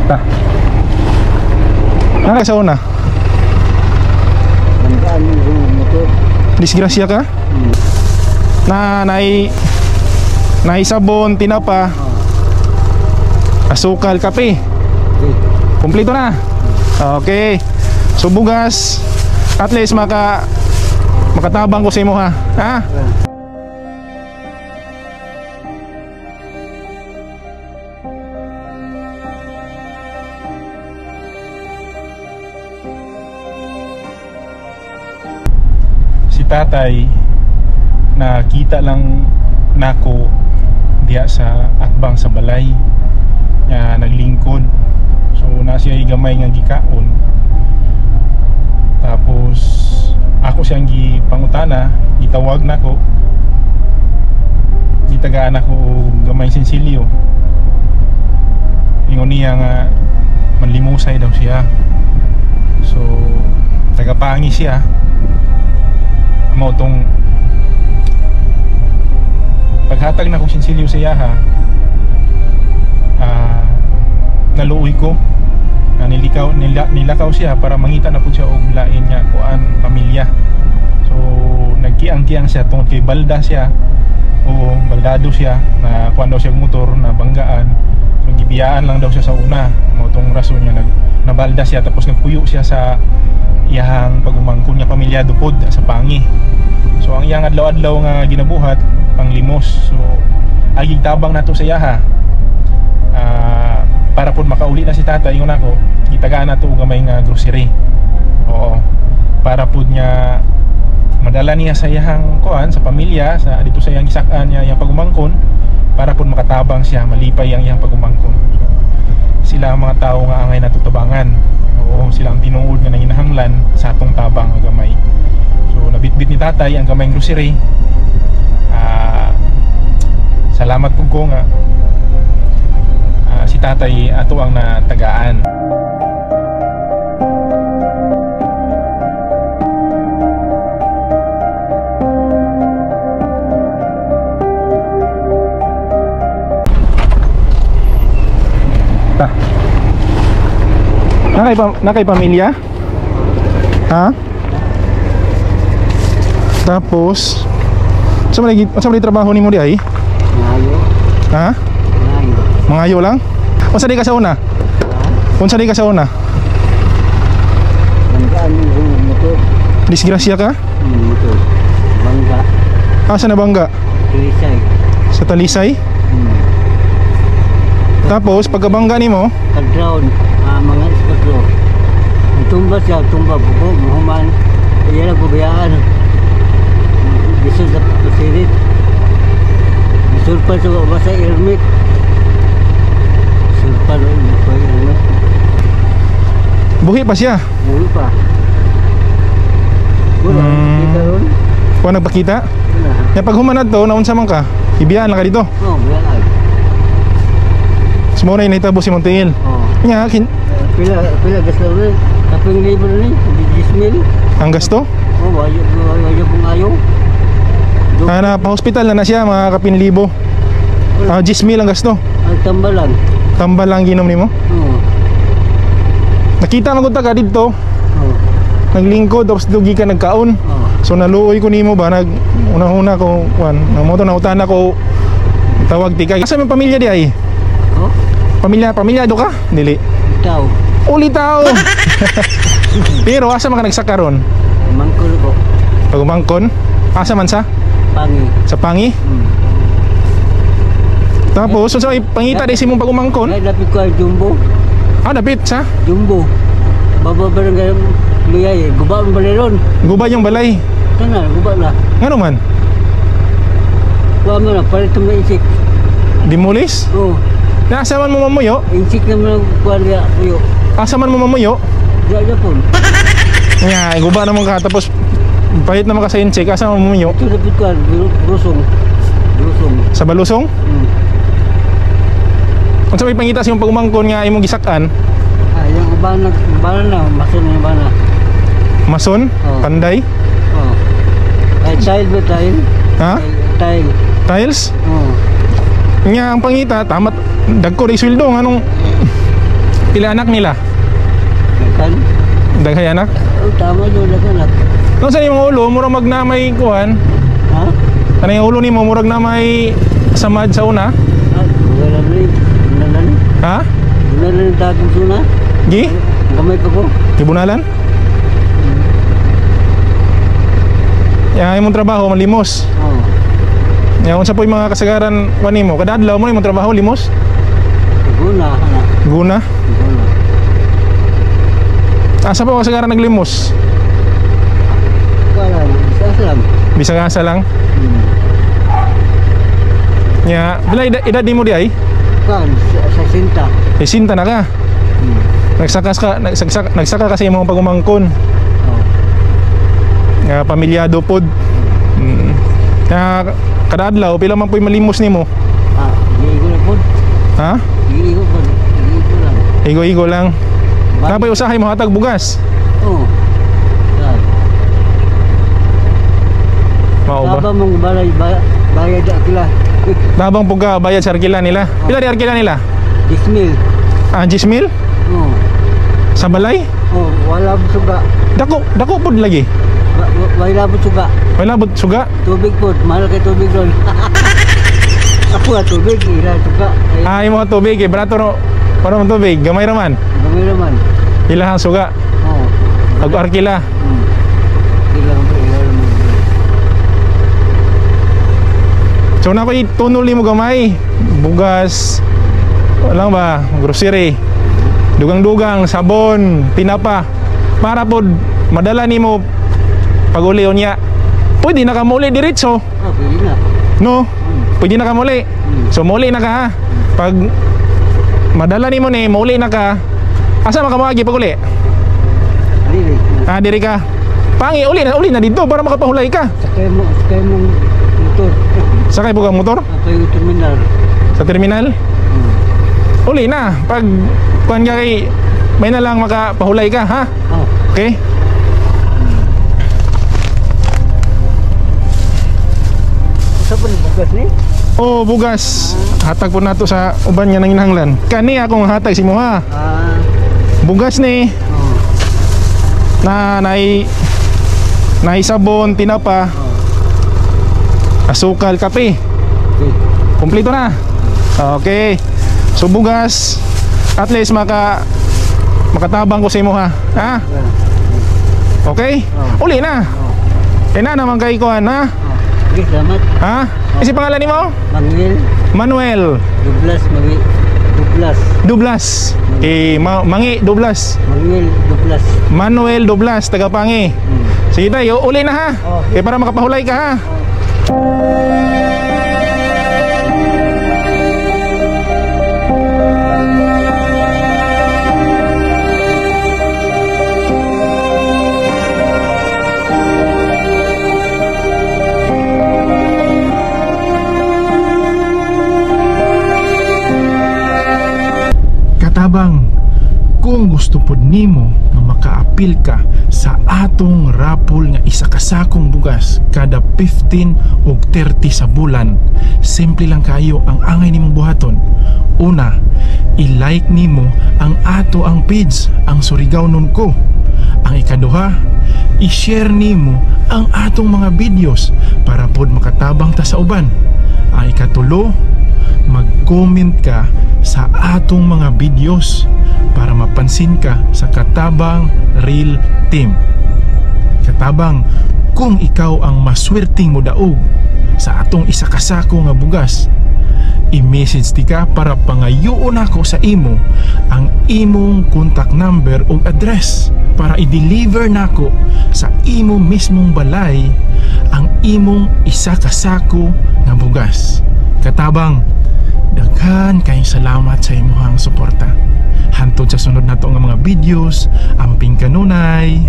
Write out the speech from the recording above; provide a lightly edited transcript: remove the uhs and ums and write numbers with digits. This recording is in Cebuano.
Ta. Naka sa una? Banggaan yung motor. Disgrasya ka? Na nai nai sabon, tinapa, asukal, kape. Okay. Kumpleto na. Okay. So bugas, at least makatabang ko sa imo ha. Ha? Si tatay nakita lang nako diha sa akbang sa balay nga naglingkod. So na siya gamay nga gikaon. Tapos ako siyang gipangutana, gitawag nako. Gitagaan ako og gamay sinsilyo. Ingon niya nga manlimusay daw siya. So tagapangi siya. Mao tong paghatag na kong sinsilyo sa iyaha, naluoy ko na nilakaw siya para mangita na po siya og lain nga kuan pamilya. So nagkiang-kiang siya tungod kay balda siya o baldado siya na kuan daw siya og motor na banggaan. So gibiyaan lang daw siya sa una. Mao tong rason niya nabalda siya, tapos nagpuyo siya sa iyahang pagumangkon nga pamilyado pod sa pangi. So ang iyang adlaw-adlaw nga ginabuhat panglimos. So agig tabang nato sa iyaha, para pod makauli na si tatay. Ingon ako, gitagaan nato og gamay nga grocery. Oo, para pod nga madala niya sa iyahang kuan sa pamilya, sa dito sa iyang gisak-an niya iyang pagumangkon, para pod makatabang siya, malipay ang iyang pagumangkon. So, sila ang mga tao nga angay natutabangan. Oo, sila ang tinuod nga nanginahanglan sa atong tabang nga gamay. So nabitbit ni tatay ang gamay grocery. Salamat pud ko nga si tatay ato ang natagaan. Ta. Nakay pamilya? Ha? Tapos sa man trabaho nimo di ay? Mangayo. Ha? Mangayo. Mangayo lang? Unsa di ka sa una? Unsa di ka sa una? Banggaan yung motor. Disgrasya ka? Motor. Bangga. Asa na bangga? Talisay. Sa Talisay? Tapos pagkabangga nimo? Pag-drown, mga iskadro. Tumba siya, tumba buko, muhuman. Iyan ang gubayaan. Bisod sa pasirit. Bisod pa sa basa helmet. Bisod pa sa helmet. Buhi pa siya? Buhi pa. Wala, nakita ron. Wala nagpakita? Wala. Ya, pag humanad to, naunsa man ka? Ibiyaan lang ka dito? Oo, biyaan. Sumura yung nahitabo si Montiel. Oo. Nya, Pila gasto rin. Kaping libo rin, 10,000. Ang gasto? Oo, wayo kong ayaw. Na pa-hospital na siya, mga kapinlibo. 10,000 ang gasto. Ang tambal lang. Tambal lang ginom nimo? Oo. Nakita man ka dito. Oo. Naglingkod tapos dugi ka nagkaon. Oo. So naluoy ko nimo ba, nag una-una ko kuan, nang moto nautan ako tawag ti kay. Asa man pamilya di ay? Oh? Pamilya do ka? Dili. Ikaw. Uli tao. Pero asa man ka nagsaka ron? Mangkon ko. Pagumangkon? Asa man sa? Pangi. Sa Pangi? Tapos unsa may pangita di si mong pagumangkon? Ay, dapit ko ay Jumbo. Ah, dapit sa? Jumbo. Baba barangay Luyay, guba ang balay ron. Guba yung balay. Tana, guba na. Ngano man? Kuha mo na, palit mo insik. Dimulis? Oo. Nasa man mo mamuyo? Insik naman ang kuha niya, puyo. Asa man mo mamuyo? Diya, Japon. Nga, guba naman ka tapos palit naman ka sa insik, asa man mamuyo? Ito dapit kuha, brusong. Brusong. Sa balusong? Unsa may pangita sa imong pagumangkon nga imong gisak-an? Ah, yung ubana, ubana na, mason yung ubana. Mason? Oo. Panday? Oo. Ay, tile ba tile? Ha? Tile. Tiles? Oo. Nga ang pangita, tama, dagko rin sweldo, anong Pila anak nila? Daghan. Daghay anak? Oh, tama doon daghan anak. Nung sa imong ulo, murag mag na may kuan. Ha? Ano yung ulo nimo, murag na may samad sa una? Ah, wala rin. Wala rin. Ha? Wala rin tagong suna. Gi? Gamay pa ko. Gibunalan? Ya, imong trabaho malimos. Oo. Ya, unsa po yung mga kasagaran kuan nimo? Kada adlaw mo imong trabaho limos? Guna, anak. Guna. Guna. Asa po kasagaran naglimos? Wala, sa aslam. Bisag asa lang. Ya, pila edad nimo di ay? Kan, sa sinta. Eh, sinta na ka. Nagsaka ka sa imong pagumangkon. Oh. Nga pamilyado pod. Nga kada adlaw pila man po'y malimos nimo? Ah, giigo na pod. Ha? Giigo pod. Giigo lang. Igo-igo lang. Napay usahay mo hatag bugas. Oo. Kan. Mao ba? Tabang mong balay bayad akila. Tabang pug ka bayad sa arkila nila. Pila di arkila nila? 10,000. Ah, 10,000? Oo. Sa balay? Oh, wala po suga. Dako, dako pod lagi. Wala po suga. Wala pod suga. Tubig po, mahal kay tubig ron. Ako nga tubig, ila suga. Ay, Ah, imo tubig eh, barato ro. Para mo tubig, gamay ra man. gamay naman. Ilahang suga. Oo. Ag arkila. Ila ila naman. So na ko'y tunol nimo gamay, bugas, walang ba, grocery, dugang-dugang, sabon, tinapa, para pod madala nimo pag uli unya. Pwede na ka muli diretso. Oh, pwede na. No? Pwede na ka muli. So muli na ka ha. Pag madala nimo ni, muli na ka. Asa man ka moagi pag uli? Dili. Ah, diri ka. Pangi uli na dito para makapahulay ka. Sakay mo, sakay mong motor. Sakay po ka motor Ako yung terminal. sa terminal. Uli na. Pag kuan ka kay may na lang makapahulay ka ha. Oh. Okay? Sa po ni bugas ni? Oh, bugas. Hatag po nato sa uban nga nanginahanglan. Kani akong hatag si mo ha. Ah. Bugas ni Oh. na nay nay sabon, tinapa, Oh. asukal, kape. Okay. Kompleto na. Okay. So bugas, at least makatabang ko sa imo ha. Ha? Okay? Oh. Uli na. Oh. Eh na naman kay kuan ha. Oh. Okay, salamat. Ha? Kasi pangalan nimo? Manuel Manuel Dublas, Mangi Dublas. Dublas. Eh Mangi Dublas. Manuel Dublas. Manuel Dublas taga Pangi. Sige tayo, uli na ha. Oh. Eh para makapahulay ka ha. Katabang, kung gusto pod nimo nga makaapil ka sa atong rapol nga isa ka sakong bugas kada 15 og 30 sa bulan, simple lang kayo ang angay nimong buhaton. Una, i-like nimo ang ato ang page, ang Surigaonon Ko. Ang ikaduha, i-share nimo ang atong mga videos para pod makatabang ta sa uban. Ang ikatulo, mag-comment ka sa atong mga videos para mapansin ka sa Katabang Real Team. Katabang, kung ikaw ang maswerteng modaog sa atong isa ka sako nga bugas, i-message ti ka para pangayoon ako sa imo ang imong contact number ug address para i-deliver nako sa imo mismong balay ang imong isa ka sako nga bugas. Katabang, daghan kayong salamat sa imuhang suporta. Hantod sa sunod nato nga mga videos, amping kanunay.